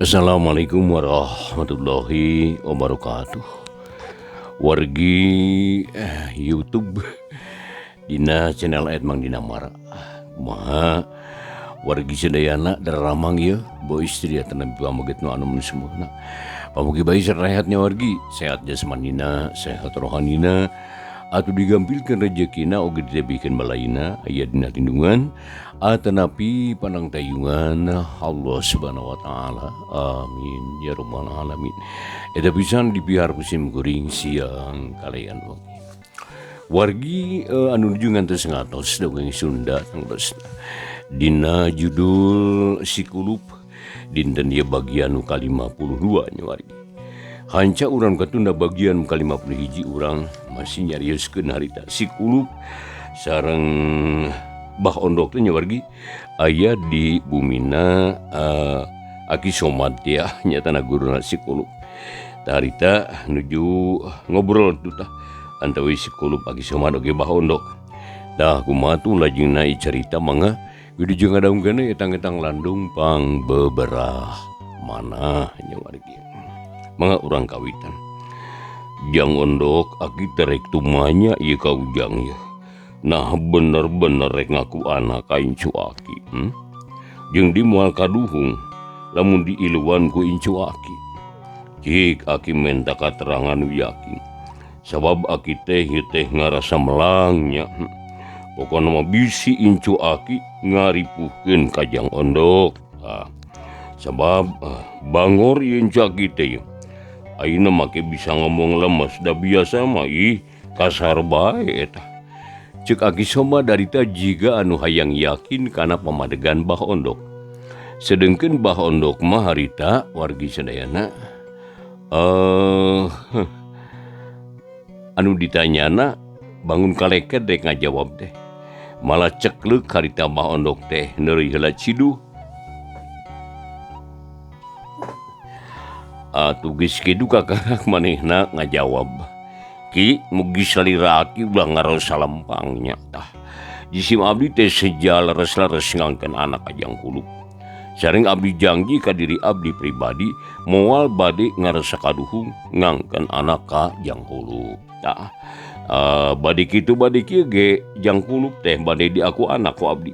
Assalamualaikum warahmatullahi wabarakatuh. Wargi YouTube dina channel Edmang Dinamara. Kumaha wargi sadayana daramang ieu boy istri atanapi pameget nu anu semuhna. Pamugi bae sarehatnya wargi, sehat jasmanina, sehat rohanina, atuh digampilkeun rejekina oge ditebihkeun balaina aya dina lindungan atanapi panangtayungan Allah Subhanahu wa taala. Amin ya rabbal alamin. Eta pisan dipihar musim kuring siang kalayan wengi. Wargi anu nuju ngantos ngatos dongeng Sunda tangtosna. Dina judul Sikulup dinten ieu bagian nu ka-52 nya wargi. Hanca urang katunda bagian ka-51 urang masih nyarioskeun harita Sikulup sareng Bah Ondok teh nya wargi aya di bumina Aki Somad ya nyatana guruna Sikulup. Harita nuju ngobrol tuh tah antawis Sikulup Aki Somad oge Bah Ondok. Tah kumaha tuh lajengna carita mangga wilujeng ngadangkeun etang-etang landung pang beberah manah nya wargi. Mangga urang kawitan. Jang Ondok aki terek tumanya ieu ka Ujang ieu. Nah bener-bener rek ngaku anak ka incu aki. Jeung di moal kaduhung lamun diiluan ku incu aki. Cik aki menta katerangan nu yakin. Sabab aki teh ieu teh ngarasa melangnya. Pokona mah bisi incu aki ngaripuhkeun ka Jang Ondok. Ah, sabab bangor ieu incu aki teh. Ayeuna make bisa ngomong lemes da biasa mah ih kasar bae eta. Ceuk Aki Somad darita jiga anu hayang yakin kana pamadegan Bah Ondok. Sedengkeun Bah Ondok mah harita wargi sadayana anu ditanyana bangun kaleket rek ngajawab teh. Malah cekleuk harita Bah Ondok teh neureuy heula ciduh. Atuh geus kitu kakak manehna ngajawab. Ki mugi salira aki ulah ngarosa lempangnya tah. Jisim abdi teh seja leres-leres ngangkeun anak ka Jang Kulup. Sareng abdi janji ka diri abdi pribadi moal bade ngarasa kaduhung ngangkeun anak ka Jang Kulup. Tah bade kitu bade kieu ge Jang Kulup teh bade diaku anak ku abdi.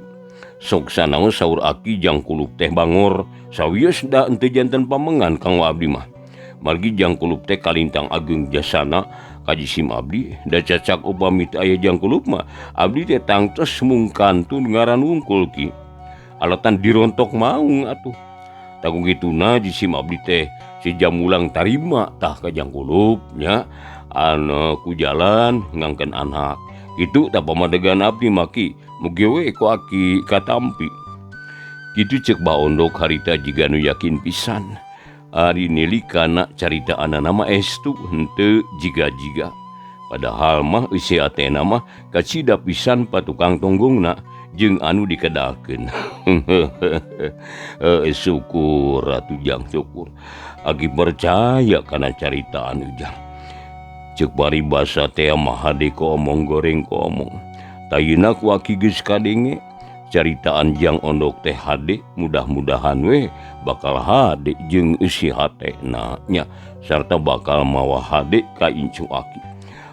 Sok sanaon saur aki Jang Kulup teh bangor sawios da henteu janten pamengan kanggo abdi mah. Margi Jang Kulup teh kalintang ageung jasana ka jisim abdi da cacak upami teu aya Jang Kulup mah abdi teh tangtos mung kantun ngaran wungkul ki. Alatan dirontok maung atuh. Tanggung kituna jisim abdi teh si jamulang tarima tah ka Jang Kulup nya anu ku jalan ngangkeun anak. Kitu tah pamadegan abdi mah ki mugi we ku aki katampi. Kitu ceuk Bah Ondok harita jiga nu yakin pisan. Ari nili kana carita anana mah estu henteu jiga-jiga. Padahal mah eusi atena mah kacida pisan patukang tonggongna jeung anu dikedalkeun. Syukur atuh Jang syukur. Aki percaya kana caritaan Ujang. Ceuk paribasa teh mah hade ku omong goreng ku omong. Tayina ku aki geus kadenge caritaan Jang Ondok teh hade mudah-mudahan we bakal hade jeung eusi hatena nya sarta bakal mawa hade ka incu aki.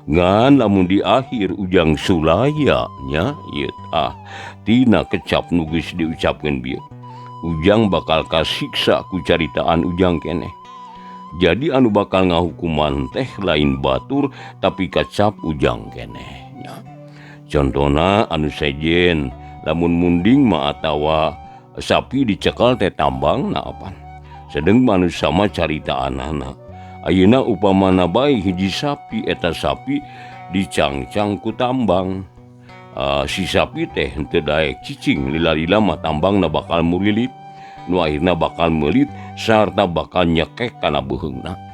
Ngan lamun di akhir Ujang sulaya nya ieu tah tina kecap nu geus diucapkeun bieu. Ujang bakal kasiksa ku caritaan Ujang keneh. Jadi anu bakal ngahukuman teh lain batur tapi kacap Ujang keneh nya. Contona anu sejen lamun munding mah atawa sapi dicekal teh tambang na apan. Sedeng manusia mah caritaanana. Ayeuna upamana bae hiji sapi eta sapi dicangcang ku tambang. Si sapi teh henteu daek cicing lila-lila mah tambangna bakal mulilit. Nu akhirna bakal meulit sarta bakal nyekek kana beuheungna.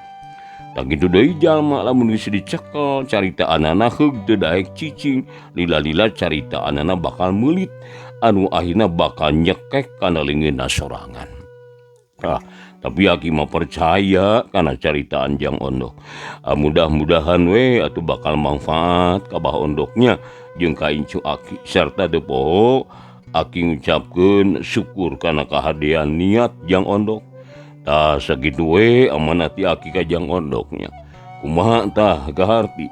Tah kitu deui jalma lamun geus dicekel caritaanana heug teu daek cicing lila-lila caritaanana bakal meulit anu akhirna bakal nyekek kana leungeunna sorangan. Tah, tapi aki mah percaya kana caritaan Jang Ondok. Mudah-mudahan we atuh bakal manfaat ka Bah Ondoknya jeung ka incu aki sarta teu poho aki ngucapkeun syukur kana kahadean niat Jang Ondok. Tah sakitu we amanat ti aki ka Jang Ondoknya. Kumaha tah kaharti.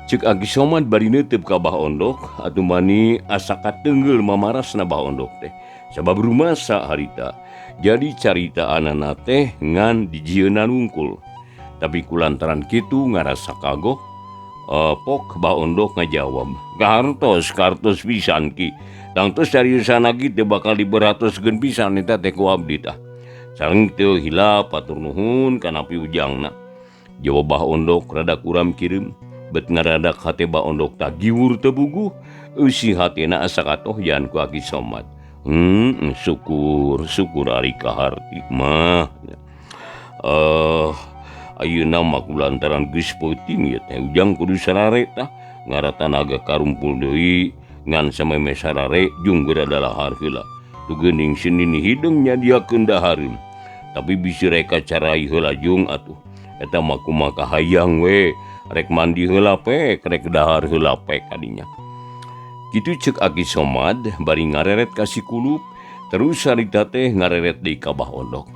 Cek Aki Somad bari neuteup ka Bah Ondok atuh mani asa kateungeul mamarasna Bah Ondok teh. Sabab rumasa harita. Jadi caritaanana teh ngan dijieunna wungkul. Tapi kulantaran kitu ngarasa kagok pok Bah Ondok ngajawab. Kahartos kartos pisan ki. Tangtos cariosana ki teu bakal diberatoskeun pisan eta teh ku abdi tah. Sareng teu hilap hatur nuhun kana piujangna. Jawab Bah Ondok rada kuram kireum. Bet ngaradak hate Bah Ondok tah giwur teu buguh. Eusi hatena asa katohyan ku Aki Somad. Syukur syukur ari kaharti mah. Ayeuna mah kulantaran geus peuting ieu teh ujang kudu sarare tah. Ngaratanaga karumpul deui ngan sameme sarare jung geura dalahar heula. Tu geuning sinini hideung nyadiakeun dahareun. Tapi bisi rek kacarai heula jung atuh. Eta mah kumaha kahayang we, rek mandi heula pek, rek dahar heula pek kadinya. Kitu ceuk Aki Somad bari ngareret ka si Kulup, terus harita teh ngareret deui ka Bah Ondok.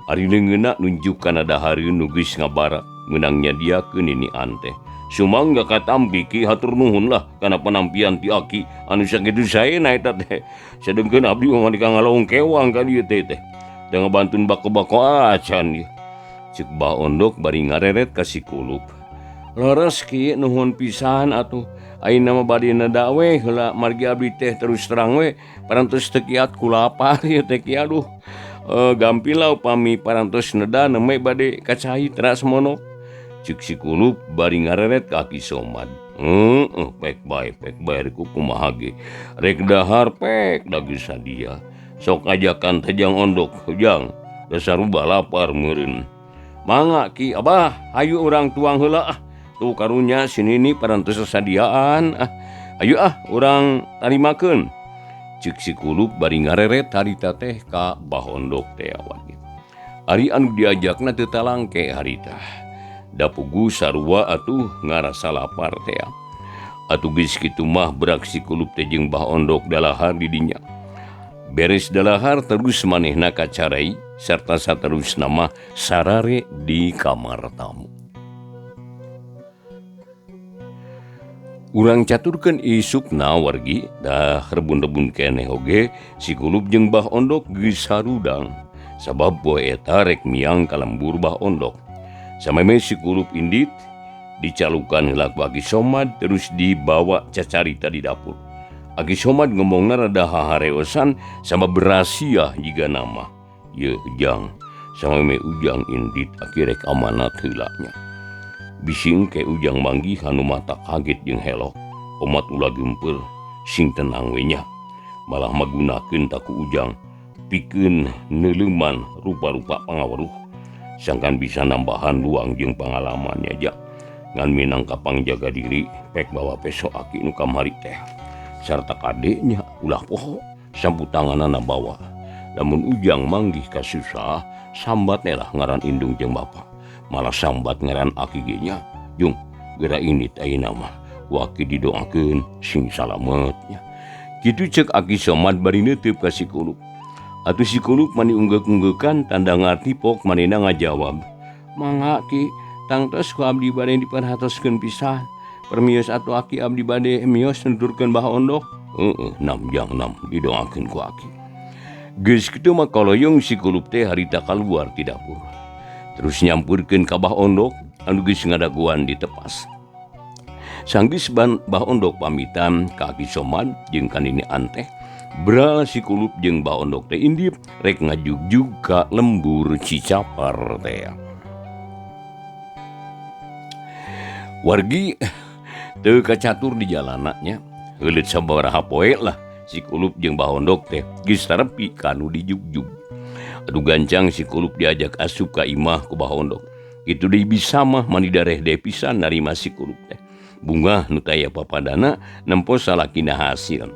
Ari leungeunna nunjuk kana dahareun nu geus ngabara, meunang nyadiakeun ninian teh. Sumangga katampi ki hatur nuhun lah kana panampian ti aki anu sakitu saena eta teh. Sedengkeun abdi mah di kangaloong kewang ka dieu teh teh. Da ngabantun bako-bako acan ieu. Ceuk Bah Ondok bari ngareret ka si Kulup. Leres ki nuhun pisan atuh. Ayeuna mah bade neda we heula margi abdi teh terus terang we parantos teu kiat ku lapar ieu teh ki aduh. Gampil lah upami parantos neda nembe bade kacai teras mono. Ceuk si Kulup bari ngareret ka Aki Somad. Heeh, pek bae rek kumaha ge. Rek dahar pek da geus sadia. Sok ajakan teh Jang Ondok, Jang, dasar rubah lapar meureun. Mangga ki abah, hayu urang tuang heula ah. Tuh karunya si Nini parantos sadiaan ah. Ayo ah urang tarimakeun. Ceuk si Kulup bari ngareret harita teh ka Bah Ondok teh awan. Ari anu diajakna teu talangke harita. Da puguh sarua atuh ngarasa lapar teh. Atuh geus kitu mah berak si Kulup teh jeung Bah Ondok dalahar di dinya. Beres dalahar terus manehna kacarai serta saterusna mah sarare di kamar tamu. Urang caturkeun isukna wargi dah rebun-rebun keneh oge si Kulup jeung Bah Ondok geus harudang sabab poe eta rek miang ka lembur Bah Ondok. Sameme si Kulup indit dicalukan heula ku Aki Somad terus dibawa cacarita di dapur. Aki Somad ngomongna rada hahareosan sama berasia jiga nama. Yeuh Jang, sameme ujang indit aki rek amanat heula nya. Bisi engke ujang manggih anu mata kaget jeung helok. Omat ulah geumpeur, sing tenang we nya. Malah magunakeun taku ujang pikeun neuleuman rupa-rupa pangaweruh. Sangkan bisa nambahan luang jeung pangalamannya ja. Ngan minangka pangjaga diri pek bawa peso aki nu kamari teh. Sarta kadenya ulah poho sampu tanganana bawa. Lamun ujang manggih kasusah sambat lah ngaran indung jeung bapa. Malah sambat ngaran aki ge nya. Jung geura indit ayeuna mah ku aki didoakeun sing salamet nya. Kitu ceuk Aki Somad bari neuteub ka si Kulup. Atuh si Kulup mani unggek-unggeukan tanda ngarti pok manehna ngajawab. Mangga ki tangtos ku abdi bade diperhatoskeun pisan. Permios atuh aki abdi bade mios nuturkeun Bah Ondok. Heeh, nam jang nam didoakeun ku aki. Geus kitu mah kaloyong si Kulup teh harita kaluar ti dapur. Terus nyampeurkeun ka Bah Ondok anu geus ngadaguan di tepas. Sanggeus Bah Ondok pamitan ka Aki Somad jeung ka Nini Anteh, bral si Kulup jeung Bah Ondok teh indit rek ngajugjug ka lembur Cicapar teh. Wargi teu kacatur di jalananya, heuleut sabaraha poe lah si Kulup jeung Bah Ondok teh geus tarepi ka nu dijugjug. Aduh gancang si Kulup diajak asup ka imah ku Bah Ondok. Kitu deui bisa mah mani dareh deui pisan narima si Kulup teh. Bungah nu taya papadana nempo salakina hasil.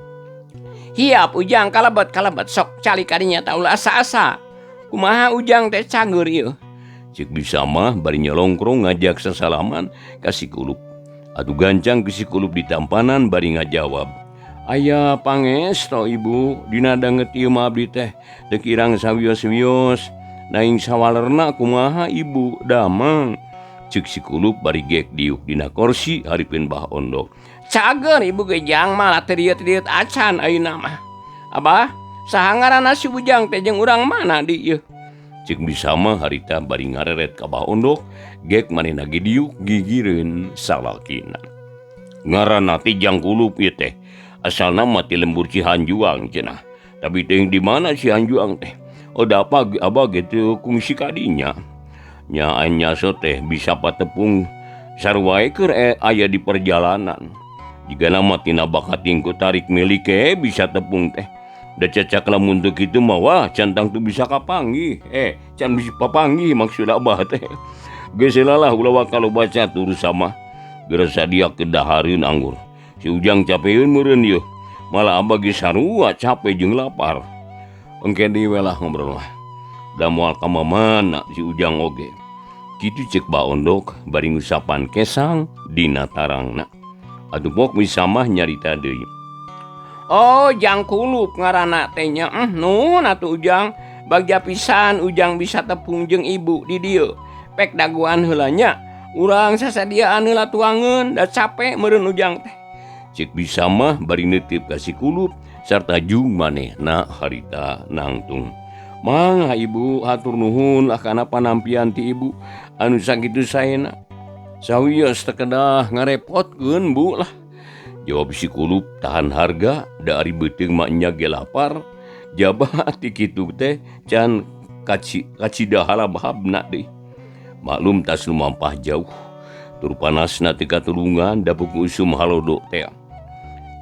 Hiap ujang kalebet-kalebet sok calik kadinya ta ulah asa-asa. Kumaha ujang teh cangeur ieu? Cek bisa mah bari nyolongkrong ngajak sasalaman ka si Kulup. Atuh gancang ke si Kulup di tampanan bari ngajawab. Aya pangesto ibu dina danget ieu mah abdi teh teu kirang sawios-wios. Naing sawalerna kumaha ibu damang. Cek si Kulup bari gek diuk dina korsi hareupeun Bah Ondok. Cager ibu ge jang malah teu rieut-rieut acan ayeuna mah. Abah, saha ngaranna si Ujang teh jeung urang mana di ieu? Cek bisa mah harita bari ngareret ka Bah Ondok, gek manehna ge diuk gigireun salakina. Ngaranna teh Jang Kulup ieu teh. Asalna mah ti lembur Cihanjuang cenah. Tapi teuing di mana Cihanjuang teh? Oh da apa abah ge teu kungsi ka dinya. Nya nyaso teh bisa patepung sarua keur aya di perjalanan. Jigana mah tina bakating ku tarik milik bisa tepung teh. Da cecak lamun teu kitu mah wah can tangtu bisa kapanggih. Can bisa papanggih maksud abah teh. Geus lah ulah kalau baca turus sama. Geus sadia kedahareun anggur. Si Ujang capeun meureun yeuh. Malah abah geus sarua capek jeung lapar. Engke deui we lah ngobrol mah. Da moal ka mamana si Ujang oge. Kitu cek Bah Ondok bari ngusapan kesang dina tarangna. Atuh pok bisa mah nyarita deui. Oh, Jang Kulup ngaranna teh nya. Nuhun atuh Ujang. Bagja pisan Ujang bisa tepung jeung ibu di dieu. Pek dagoan heula nya. Urang sasadiaan heula tuangeun da capek meureun Ujang teh. Cek bisa mah bari neuteup ka si Kulup sarta jung manehna harita nangtung. Mangga ibu hatur nuhun lah kana panampian ti ibu anu sakitu saena. Sawios teu kedah ngarepotkeun bu lah. Jawab si Kulup tahan harga da ari beuteung mah nya ge lapar. Jaba ti kitu teh can kacida halabhabna deui. Maklum tas lumampah jauh. Tur panasna teu katulungan dapuk usum halodo teh.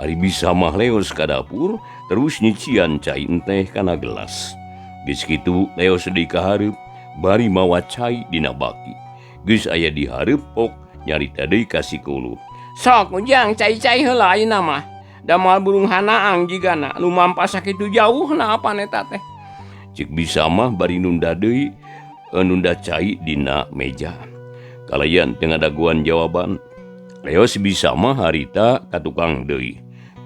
Ari bisa mah leos ka dapur terus nyician cai enteh kana gelas. Geus kitu leos deui ka hareup bari mawa cai dina baki. Geus aya di hareup pok nyarita deui ka si Kulup. Sok Ujang cai-cai heula ayeuna mah. Da moal burung hanaang jigana lumampah sakitu jauhna apan eta teh. Cek bisa mah bari nunda deui nunda cai dina meja. Kalayan teu ngadaguan jawaban. Leos bisa mah harita ka tukang deui.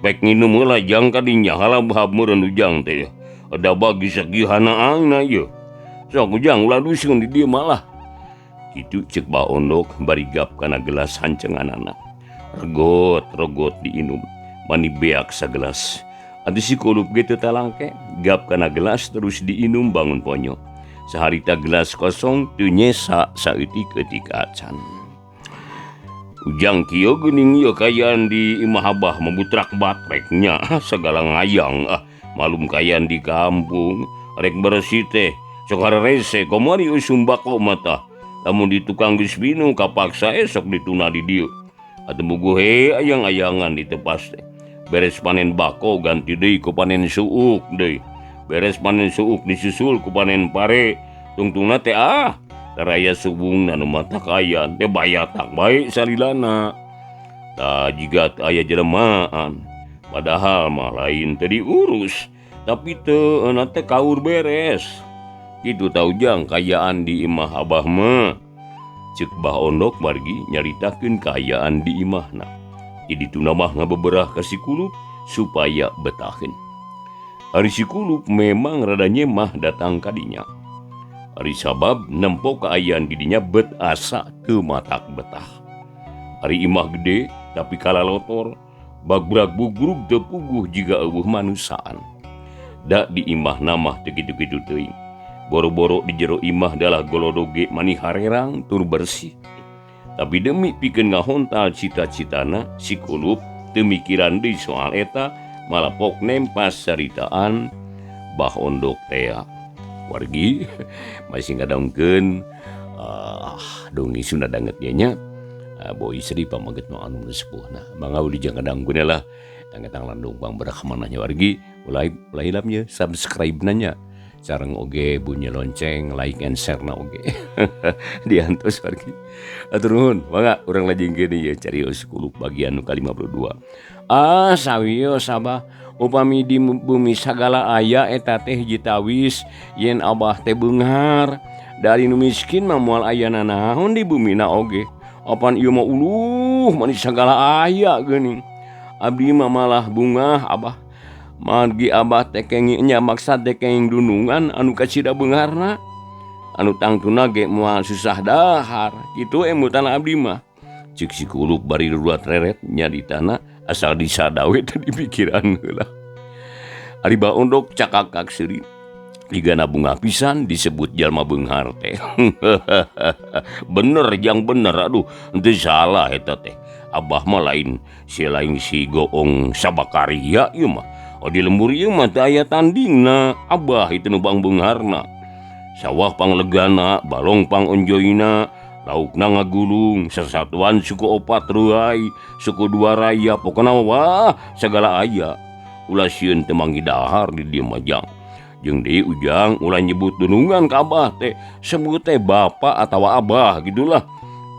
Pek nginum heula jang ka dinya halabhab meureun Ujang teh. Da bagi segi hanaangna ieu. Sok Ujang ulah dusun di dieu malah. Kitu cek Bah Ondok bari gap kana gelas hancenganana. Regot-regot diinum, mani beak sagelas. Atuh si Kulup ge teu talangke, gap kana gelas terus diinum bangun ponyo. Saharita gelas kosong teu nyesa saeutik-eutik acan. Ujang kieu geuning ieu kaayaan di imah abah membutrak batrek nya sagala ngayang ah. Malum kaayaan di kampung rek bersih teh sok hararese kamari usum bako mata. Lamun di tukang geus minum kapaksa esok dituna di dieu. Atuh buguh he ayang-ayangan ditepas teh. Beres panen bako ganti deui ku panen suuk deui. Beres panen suuk disusul ku panen pare. Tungtungna teh ah taraya subungna nu mata kaayaan teh bayatak bae salilana. Tah jiga teu aya jelemaan. Padahal mah lain teu diurus, tapi teu euna teh kaur beres. Kitu tah Ujang kaayaan di imah abah mah. Ceuk Bah Ondok margi nyaritakeun kaayaan di imahna. Di dituna mah ngabeberah ka si Kulup supaya betaheun. Ari si Kulup memang rada nyemah datang ka dinya. Ari sabab nempo kaayaan di dinya bet asa teu matak betah. Ari imah gede tapi kalalotor. Bagbrag bugrug teu puguh jiga eueuh manusaan. Da di imah namah teu kitu-kitu teuing. Boro-boro di jero imah dalah golodoge mani harerang tur bersih. Tapi demi pikeun ngahontal cita-citana si Kulup teu mikiran deui soal eta, malah pok nempas caritaan Bah Ondok tea. Wargi masih ngadongkeun dongeng Sunda danget ge nya. Boy Sri pamaget nu anu sepuhna. Mangga uli jangan ngadangkeun lah. Tangetang landung pangberahmanahnya wargi. Ulah ulah hilapnya subscribe nanya. Sareng oge bunyi lonceng, like and share na oge. Diantos wargi. Atur nuhun, mangga urang lajengkeun ieu carios Kulup bagian nu ka-52. Ah sawios abah, upami di bumi sagala aya eta teh hiji tawis yen abah teh beunghar. Dari nu miskin mah moal aya nanaon di bumina oge. Apan ieu mah uluh manis sagala aya geuning. Abdi mah malah bungah abah. Margi abah teh kenging nya maksa teh kenging dunungan anu kacida beungharna. Anu tangtuna ge moal susah dahar kitu emutan abdi mah. Cik si Kulup bari ruat reret nyaritana asal disada we teh dipikiran heula. Ari Baondok cakakak seuri ligana bunga pisan disebut jalma beunghar teh. Bener jang bener aduh henteu salah eta teh. Abah mah lain si lain si Goong Sabakaria ieu mah. Oh di lembur ieu mah teu aya tandingna. Abah itu nu bangbeungharna. Sawah panglegana, balong pangonjoyna, laukna ngagulung, sasatuan suku opat ruai, suku dua raya, pokona wah sagala aya. Ulah sieun teu manggi dahar di dieu mah jang. Jeung deui ujang ulah nyebut dunungan ka abah teh, sebut teh bapak atawa abah gitulah.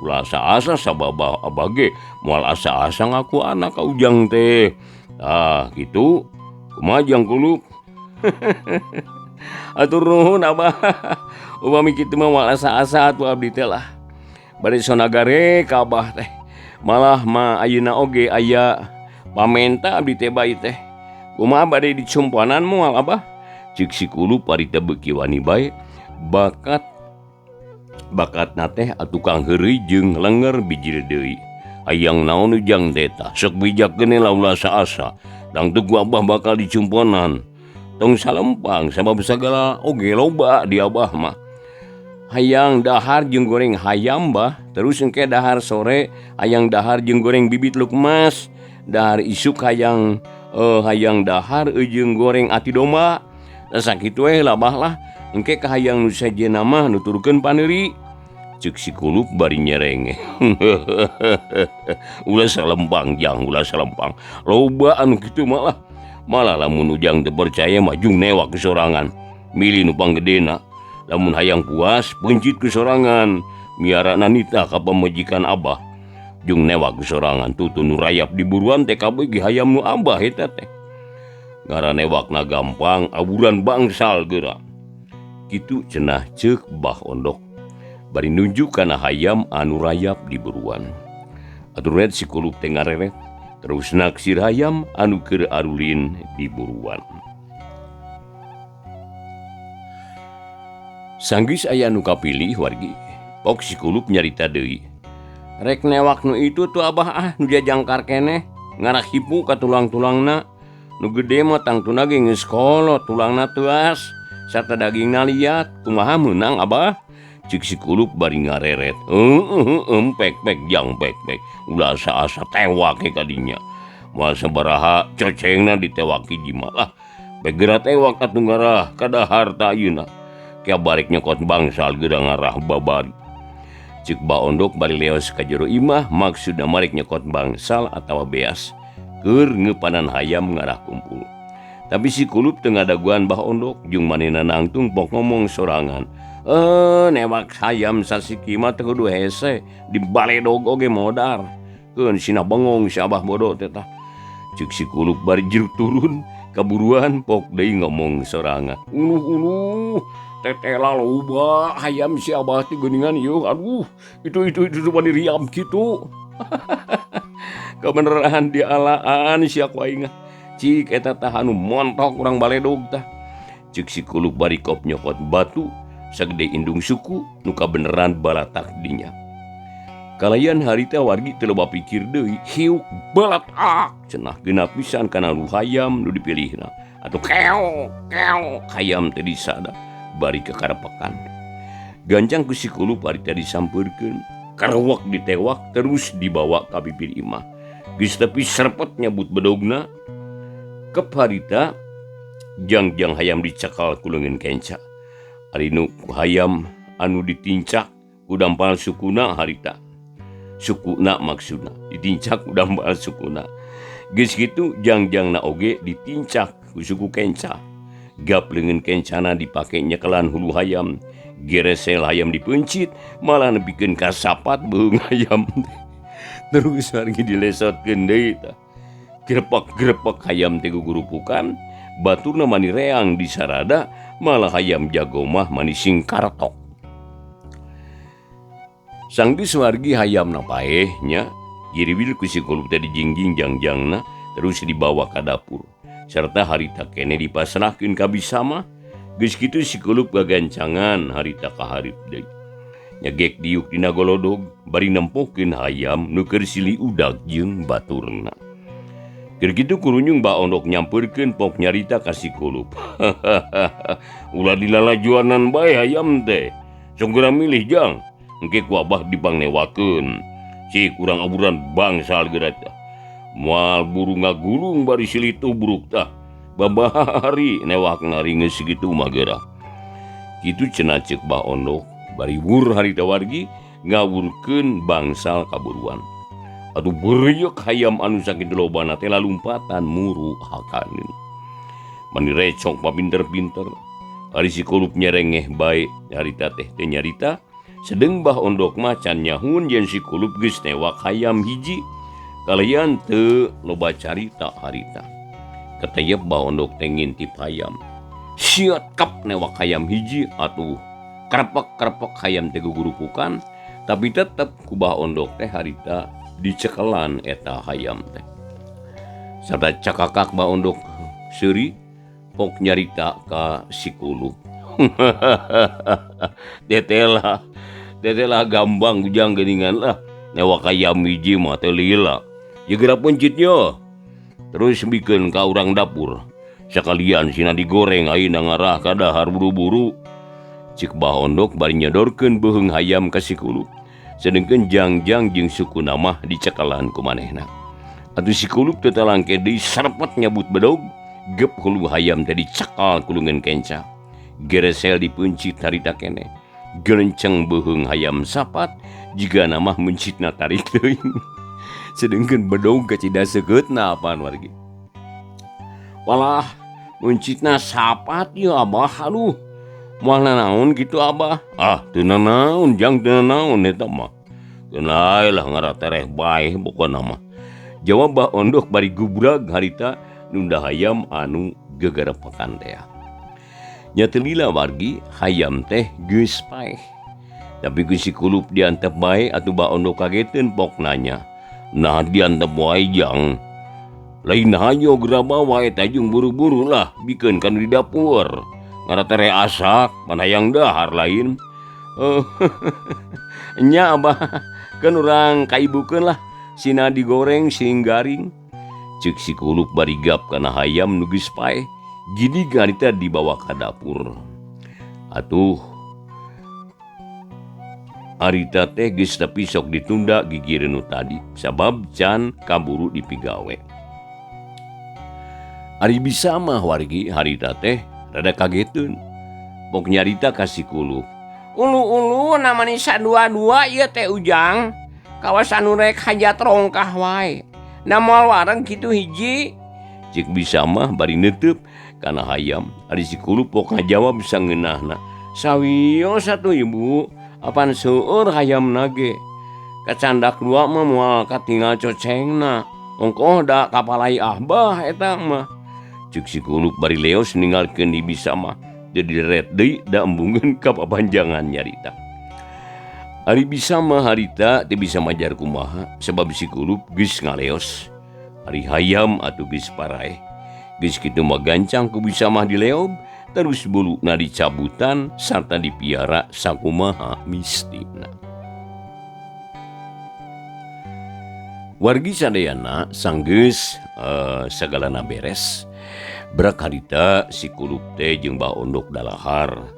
Ulah asa-asa sababah abah ge moal asa-asa ngaku anak ka ujang teh. Tah kitu kumaha Jang Kulup? Atur nuhun abah. Upami kitu mah moal asa-asa atuh abdi teh lah. Bari sonagare ka abah teh. Malah mah ayeuna oge aya pamenta abdi teh bae teh. Kumaha bade dicumpanan moal abah? Ceuk si Kulup harita beuki wani bae. Bakat bakatna teh atukang heureuy jeung lenger bijil deui. Hayang naon ujang teh tah? Sok bijakkeun lah ulah asa-asa. Tangtu ku abah bakal dicumponan. Tong salempang sabab sagala oge loba di abah mah. Hayang dahar jeung goreng hayam bah, terus engke dahar sore hayang dahar jeung goreng bibit lukmas, dahar isuk hayang hayang dahar jeung goreng ati domba. Sakitu we lah bah lah. Engke ka hayang nu sejenna mah nuturkeun paneuri. Ceuk si Kulup bari nyerenge. Ulah salempang jang, ulah salempang. Loba anu kitu mah lah. Malah lamun ujang teu percaya mah jung newak kesorangan. Milih nu panggedena. Lamun hayang puas pencit kesorangan. Miara nanita ka pamajikan abah. Jung newak kesorangan tutu nu rayap di buruan teh kabeh ge hayam nu abah eta teh. Ngaran newakna gampang aburan bangsal geura. Kitu cenah ceuk Bah Ondok. Bari nunjuk kana hayam anu rayap di buruan. Atuh red si Kulup teh ngareret. Terus naksir hayam anu keur arulin di buruan. Sanggeus aya nu kapilih wargi. Pok si Kulup nyarita deui. Rek newak nu itu tuh abah ah nu jajangkar keneh ngarak hipu ka tulang-tulangna. Nu gede mah tangtuna ge geus kolot tulangna teuas sarta dagingna liat. Kumaha meunang abah? Ceuk si Kulup bari ngareret. Heueuh pek pek jang pek pek. Ulah asa-asa tewak ke kadinya. Moal sabaraha cocengna ditewak hiji mah lah. Bae geura tewak atuh ngarah kadahar ta ayeuna. Kia barek nyokot bangsal geura ngarah babari. Ceuk Ba Ondok bari leos ka jero imah maksudna marek nyokot bangsal atawa beas keur ngeupanan hayam ngarah kumpul. Tapi si Kulup teu ngadaguan Bah Ondok jeung manehna nangtung pok ngomong sorangan. Newak hayam sasiki mah teu kudu hese di baledog oge modar. Keun sina bengong si abah bodoh teh tah. Ceuk si Kulup bari jeruk turun kaburuan pok deui ngomong sorangan. Uluh-uluh tetela loba hayam si abah teh geuningan ieu aduh itu mani riam kitu. Kebeneran dialaan sia ku aing. Cik eta tah anu montok urang baledog tah. Ceuk si Kulup bari kop nyokot batu sagede indung suku nu kabeneran balatak dinya. Kalayan harita wargi teu loba pikir deui, hiuk balatak cenah genap pisan kana lu hayam nu dipilihna. Atuh keok keok hayam teh disada bari kakarepekan. Gancang ku si Kulup harita disampeurkeun, karewek ditewak terus dibawa ka bibir imah. Geus tepi serpet nyabut bedogna. Kep harita jangjang hayam dicakal ku leungeun kenca. Ari nu hayam anu ditincak ku dampal sukuna harita. Sukuna maksudna ditincak ku dampal sukuna. Geus kitu jangjangna oge ditincak ku suku kenca. Gap leungeun kencana dipake nyekelan hulu hayam. Geresel hayam dipeuncit malah nepikeun ka sapat beuheung hayam. Terus wargi dilesotkeun deui tah. Grepak-grepak hayam teh gugurupukan, baturna mani reang disarada, malah hayam jago mah mani singkartok. Sanggeus wargi hayamna paeh nya, giriwil ku si Kulup teh dijingjing jangjangna terus dibawa ka dapur. Serta harita keneh dipasrahkeun ka bisama, Geus kitu si Kulup gagancangan harita ka hareup deui. Nyegek diuk dina golodog bari nempokeun hayam nu keur silih udag jeung baturna. Keur kitu kurunyung Bah Ondok nyampeurkeun pok nyarita ka si Kulup. Ulah dilalajuanan bae hayam teh. Sok geura milih jang. Engke ku abah dipangnewakeun. Cik urang aburan bangsal geura tah. Moal buru ngagulung bari silih tubruk tah. Babari newak ngaringeus sakitu mah geura. Kitu cenah ceuk Bah Ondok bari wur harita wargi ngawurkeun bangsal kaburuan. Atuh beuryeuk hayam anu sakitu lobana teh lalumpatan muru hakaneun. Mani recok papinter-pinter. Ari si Kulup nyerengeh bae harita teh teu nyarita. Sedeng Bah Ondok mah can nyahun yen si Kulup geus newak hayam hiji. Kalayan teu loba carita harita. Keteyep Bah Ondok teh ngintip hayam. Siot kap newak hayam hiji atuh krepek-krepek hayam teh gugurupukan, tapi tetep ku Bah Ondok teh harita dicekelan eta hayam teh. Sarta cakakak Bah Ondok seuri pok nyarita ka si Kulup. Tetelah, tetelah gambang ujang geuningan lah. Newak hayam hiji mah teh lila. Ye geura pencit yo. Terus bikeun ka urang dapur. Sakalian sina digoreng ayeuna ngarah ka dahar buru-buru. Cik Bah Ondok bari nyodorkeun beuheung hayam ka si Kulup. Sedengkeun jangjang jeung sukuna mah dicekelan ku manehna. Atuh si Kulup teu talangke deui sarepet nyabut bedog, gep hulu hayam teh dicekal ku leungeun kenca. Geresel dipeuncit harita keneh. Gelenceng beuheung hayam sapat, jigana mah meuncitna tarik teuing. Sedengkeun bedog kacida seukeutna apaan wargi. Walah, meuncitna sapat ieu abah aduh. Moal nanaon kitu abah? Ah, teu nanaon jang teu nanaon eta mah. Keun lae lah ngaratereh bae pokona mah. Jawab Bah Ondok bari gubrag harita nunda hayam anu gegerepekan teh. Nya teu lila wargi hayam teh geus paeh. Tapi ku si Kulup diantep bae atuh Bah Ondok kageteun pok nanya. Nah diantep wae jang. Lain hayo geura bawa eta jeung buru-buru lah bikeun ka nu di dapur. Ngaratere asak mana hayang dahar lain. Oh, nya abah keun urang kaibukeun lah sina digoreng sing garing. Ceuk si Kulup bari gap kana hayam nu geus paeh. Gini harita dibawa ka dapur. Atuh harita teh geus tepi sok ditunda gigireun nu tadi sabab can kaburu dipigawe. Ari bisa mah wargi harita teh rada kageteun. Pok nyarita ka si Kulup. Ulu-ulu namanya sadua-dua ieu teh ujang. Kawasan nu rek hajat rongkah wae. Na moal wareng kitu hiji. Cik bisa mah bari neuteub kana hayam. Ari si Kulup pok ngajawab sangeunahna. Sawios atuh ibu, apan seueur hayamna ge. Kacandak dua mah moal katinggal cocengna. Ongkoh da kapalai abah eta mah. Cek si Kulup bari leos ninggalkeun di bisa mah. Jadi red deui da embungeun ka papanjangan nyarita. Ari bisa mah harita teu bisa majar kumaha sebab si Kulup geus ngaleos. Ari hayam atuh geus paraeh. Geus kitu mah gancang ku bisa mah dileob terus buluna dicabutan sarta dipiara sakumaha mistina. Wargi sadayana sanggeus sagalana beres. Brak harita si Kulup teh jeung Bah Ondok dalahar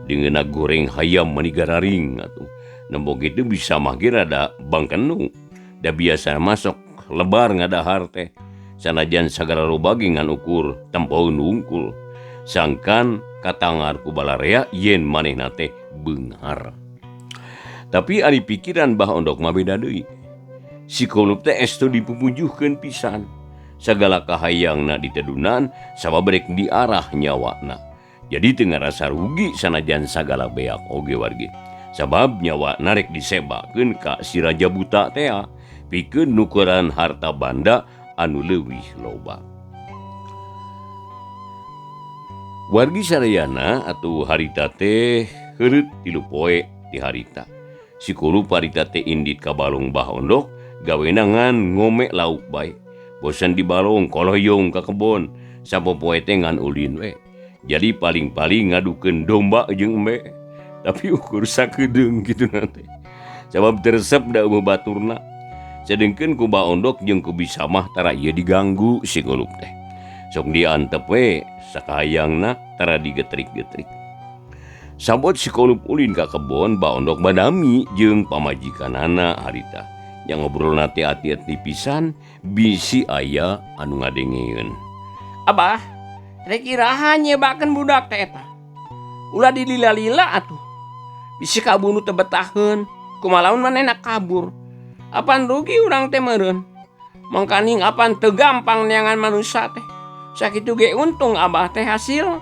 deungeunna goreng hayam mani gararing atuh. Nempo kitu bisa mah ge rada bangkenu. Da biasa masok lebar ngadahar teh. Sanajan sagala loba ge ngan ukur tempoeun wungkul. Sangkan katangar ku balarea yen manehna teh beunghar. Tapi ari pikiran Bah Ondok mah beda deui. Si Kulup teh estu dipupujuhkeun pisan. Sagala kahayangna ditedunan sabab rek diarah nyawana. Jadi teu ngarasa rugi sanajan sagala beak oge wargi. Sabab nyawana rek disebakeun ka si Raja Buta tea pikeun nukeran harta banda anu leuwih loba. Wargi sadayana atuh harita teh heureut 3 poe di harita. Si Kulup harita teh indit ka balong Bah Ondok gawena ngan ngome lauk bae. Bosan di balong koloyong ka kebon sapopoe teh ngan ulin we. Jadi paling-paling ngadukeun domba jeung embe tapi ukur sakedeung kitu teh. Sabab teu resep da eueuh baturna. Sedengkeun ku Baondok jeung ku Bisamah tara ieu diganggu si Kulup teh. Sok diantep we sakahayangna tara digetrik-getrik. Sabot si Kulup ulin ka kebon, Baondok badami jeung pamajikanana harita. Yang ngobrol nate ati-ati pisan bisi aya anu ngadengeun. Abah, rek iraha nyebakeun budak teh eta. Ulah dilila-lila atuh. Bisi kabunuh teu betaheun, kumaha lamun manehna kabur. Apan rugi urang teh meureun. Mangkaning apan teu gampang neangan manusia teh. Sakitu ge untung abah teh hasil.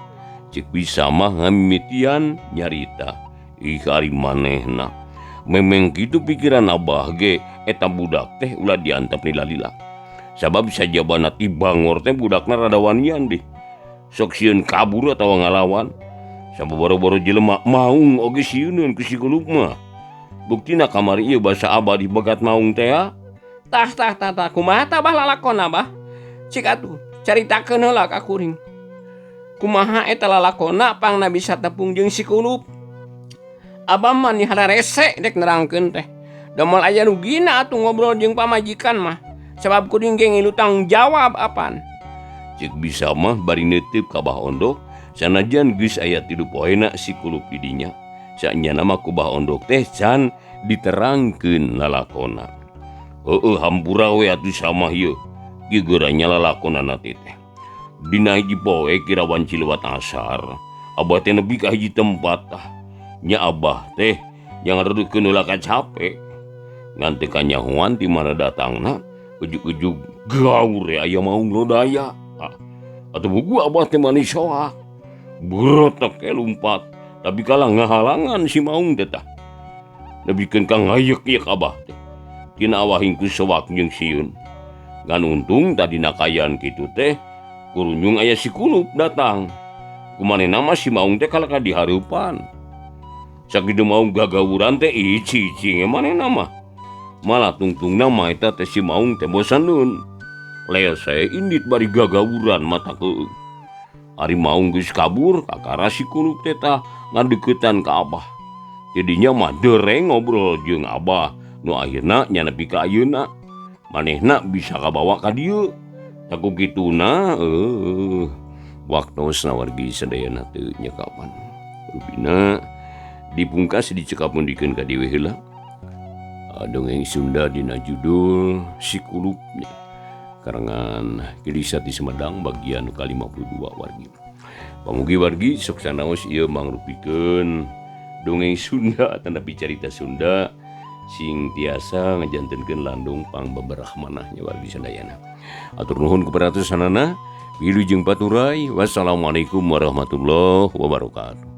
Cek Bisamah ngamimitian nyarita. Ih ari manehna. Memeng kitu pikiran abah ge eta budak teh ulah diantep lila-lila. Sabab sajabana ti bangor teh budakna rada wanian deh. Sok sieun kabur atawa ngalawan. Sababoro-boro jelema maung oge sieuneun ku si Kulup mah. Buktina kamari ieu basa abah dibegat maung teh. Tah tah tah tah kumaha tah bah lalakona bah? Cik atuh caritakeun heula ka kuring. Kumaha eta lalakona pangna bisa tepung jeung si Kulup? Abah mah ni hararese dek nerangkeun teh. Da moal aya rugina atuh ngobrol jeung pamajikan mah. Sabab kuring ge ngilu tanggung jawab apan. Cik Bisamah bari neuteup ka Bah Ondok sanajan geus aya 3 poena si Kulup di dinya. Saenyana mah ku Bah Ondok teh can diterangkeun lalakona. Heueuh hampura we atuh Samah ieu. Gegeuranya lalakonana teh. Dina hiji poe kira wanci lewat asar. Abah teh nepi ka hiji tempat tah. Nya abah teh jangan redukeun heula ka cape. Ngan teu kanyahoan ti mana datangna ujug-ujug gaur we aya maung lodaya. Ah, atuh buku abah teh manis soak. Berotek we lumpat. Tapi kalah ngahalangan si maung teh tah. Nebikeun ka ngayek-yek abah teh. Tina awahing ku soak jeung sieun. Ngan untung tadina kayan kitu teh kurunyung aya si Kulup datang. Kumanehna mah si maung teh kalah ka dihareupan. Sakitu maung gagawuran teh ici-ici manehna mah. Malah tungtungna mah eta teh si maung teh bosaneun. Lese indit bari gagawuran mata keueung. Ari maung geus kabur kakara si Kulup teh tah ngadeukeutan ka abah. Jadinya mah dereng ngobrol jeung abah nu akhirna nya nepi ka ayeuna. Manehna bisa kabawa ka dieu. Saku kituna waktosna wargi sadayana teu nyekapan. Rupina dipungkas dicekap mundikeun ka dieu heula. Dongeng Sunda dina judul Si Kulup karangan Kilisa ti Sumedang bagian ka-52 wargi. Pamugi wargi sok sanaos ieu mangrupikeun dongeng Sunda tanapi carita Sunda sing tiasa ngajantenkeun landung pangbeberah manahnya wargi sadayana. Atur nuhun kepada sanana, wilujeng paturai. Wassalamualaikum warahmatullahi wabarakatuh.